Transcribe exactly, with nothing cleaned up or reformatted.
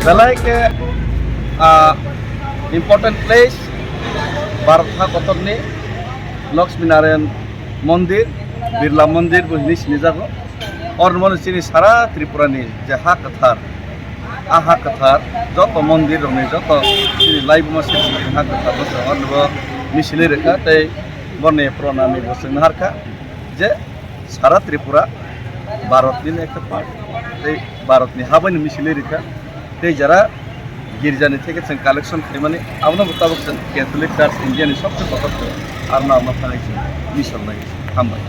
Belai khe, ah, important place, Bharat ha kotorni Lakshmi Narayan Mondir, Birla Mondir bo hinwi sinijago. Oro no chini sara Tripura ni je ha kwthar, a ha kwthar, joto mondir rokni, joto chini laibuma siri siri ha kwthar no se oro no misilwi rwkha tei borni pranamni bo chwng naharkha je sara Tripura Bharat ni ekta part, tei Bharat ni ha bai no misilwi rwkha. Tei jara girja ni theke chwng collection khaimani, abono bo tabuk chwng Catholic Church India ni sobse kotor khe, arno abono thangwi chwng mission nai. Hambai.